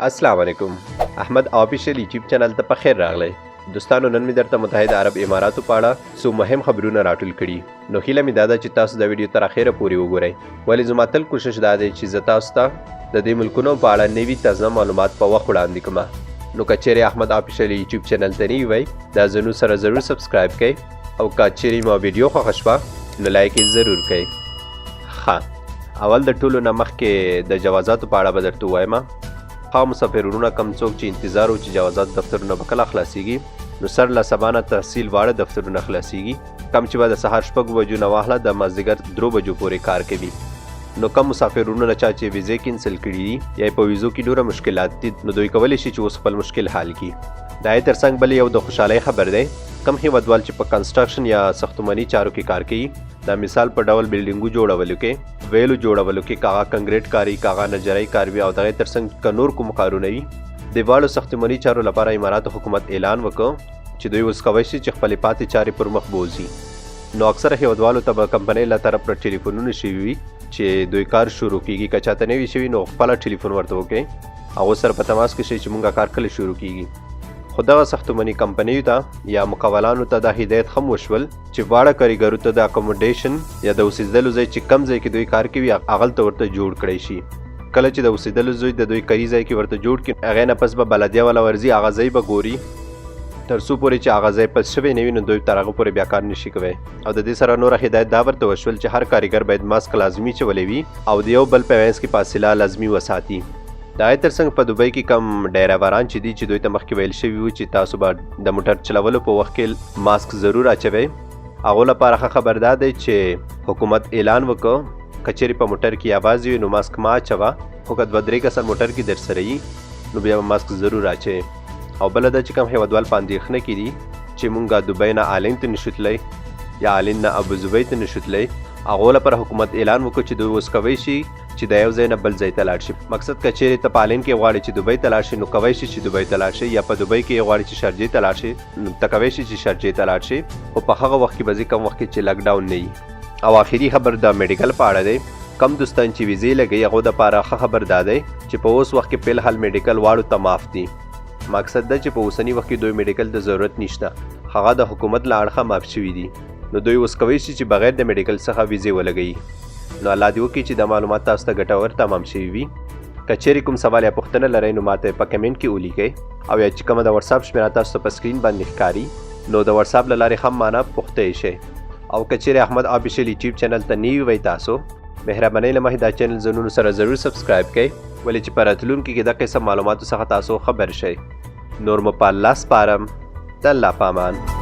السلام علیکم، احمد آفیشل یوټیوب چینل ته په خیر راغلی. دوستانو، نن مې درته متحده عرب اماراتو په اړه څو مهم خبرونه راټول کړي، نو هیله مې دا ده چې تاسو دا ویډیو تر اخره پورې وګورئ، ولې زما تل کوشش دا دی چې زه تاسو ته د دې ملکونو په اړه نوي تازه معلومات په وخت وړاندې کړم. نو که چیرې احمد آفیشل یوټیوب چینل ته نوي وئ، دا زنو سره ضرور سبسکرایب کړئ او که چیرې مو ویډیو خوښه شوه نو لایک یې ضرور کړئ. ښه، اول د ټولو نه مخکې د جوازاتو په اړه به درته ووایم. هغه مسافر وروڼه کوم څوک چې انتظار و چې جوازات دفترونه به کله خلاصیږي، نو سر له سبا نه تحصیل واړه دفترونه خلاصیږي، کم چې به د سهار 6 بجو نه واخله د مازدیګر 3 بجو پورې کار کوي. نو کم مسافر وروڼه چا چې ویزې کینسل کړي دي یا په ویزو کې ډوره مشکلات دي، نو دوی کولی شي چې اوس خپل مشکل حل کړي. د هغې ترڅنګ بل یو د خوشحالۍ خبر دی. کم هیوادوال چې په کنسټرکشن یا ساختماني چارو کې کار کوي، د مثال په ډول بلډینګو جوړولو کې، ویلو جوړولو کې، که هغه کنګریټ کاري، که هغه نجارۍ کار وي او دغې ترڅنګ که نور کوم کارونه وي، د واړو ساختماني چارو لپاره اماراتو حکومت اعلان وکړ چې دوی اوس کوی شي چې خپلې پاتې چارې پر مخ بوځي. نو اکثره هیوادوالو ته به کمپنۍ له طرف نه ټلیفونونه شوي وي چې دوی کار شروع کیږي. که چاته نه وي شوي نو خپله ټلیفون ورته وکړئ، هغو سره په تماس کې شئ چې مونږه کار کله شروع کیږي. خو دغه ساختماني کمپنیو ته یا مقاولانو ته دا هدایت هم وشول چې واړه کاریګرو ته د اکوموډیشن یا د اوسېدلو ځای چې کم ځای کې دوی کار کوي، هغلته ورته جوړ کړی شي. کله چې د اوسېدلو ځای د دوی کاري ځای کې ورته جوړ کړي، هغې نه پس به بلدیه والا ورځي، هغه ځای به ګوري. تر څو پورې چې هغه ځای پس شوی نه وي، نو دوی تر هغه پورې بیا کار نشي کوی. او د دې سره نوره هدایت دا ورته وشول چې هر کاریګر باید ماسک لازمي چولی وي او د یو بل په منځ کې فاصله لازمي وساتي. د هغې ترڅنګ په دوبۍ کې کم ډرایوران چې دي، چې دوی ته مخکې ویل شوي وو چې تاسو به د موټر چلولو په وخت کې ماسک ضرور اچوئ، هغو لپاره ښه خبر دا دی چې حکومت اعلان وکړ که چیرې په موټر کې یوازې وي نو ماسک مه اچوه، خو که دوه درې کسان موټر کې در سره یي نو بیا به ماسک ضرور اچوي. او بله دا چې کوم هیوادوال په اندېښنه کې دي چې مونږ دوبۍ نه آلین ته نشو تللی یا آلین نه ابوظبۍ ته نشو تللی، هغو لپاره حکومت اعلان وکړ چې دوی اوس کوی شي چې د یو ځای نه بل ځای ته لاړ شي. مقصد که چیرې ته په آلین کې غواړې چې دوبۍ ته لاړ شي نو کوی شي چې دوبۍ ته لاړ شي، یا په دوبۍ کې غواړې چې شارجې ته لاړ شي نو ته کوی شي چې شارجې ته لاړ شي، خو په هغه وخت کې به ځې کوم وخت کې چې لاک ډاون نه وي. او آخري خبر د میډیکل په اړه دی. کم دوستان چې ویزې لګوي، هغو دپاره ښه خبر دا دی چې په اوس وخت کې فلحال میډیکل واړو ته معاف دي. مقصد دا چې په اوسني وخت کې دوی میډیکل ته ضرورت نشته، هغه د حکومت له اړخه معاف شوي دي، نو دوی اوس کوی شي چې بغیر د میډیکل څخه ویزې ولګوي. نو الله دې وکړي چې دا معلومات تاسو ته ګټور تمام شوي وي. که چیرې کوم سوال یا پوښتنه لرئ نو ماته په کمنټ کې ولیکئ او یا چې کومه د واتساپ شمیره تاسو ته په سکرین باندې ښکاري، نو د واتساپ له لارې هم مانه پوښتی شئ. او که چیرې احمد آفیشل یوټیوب چینل ته نوي وئ تاسو، مهربانۍ له مخې دا چینل ځانونو سره ضرور سبسکرایب کړئ، ولې چې په راتلونکي کې د قسم معلوماتو څخه تاسو خبر شئ. نور مو په الله سپارم، د الله په امان.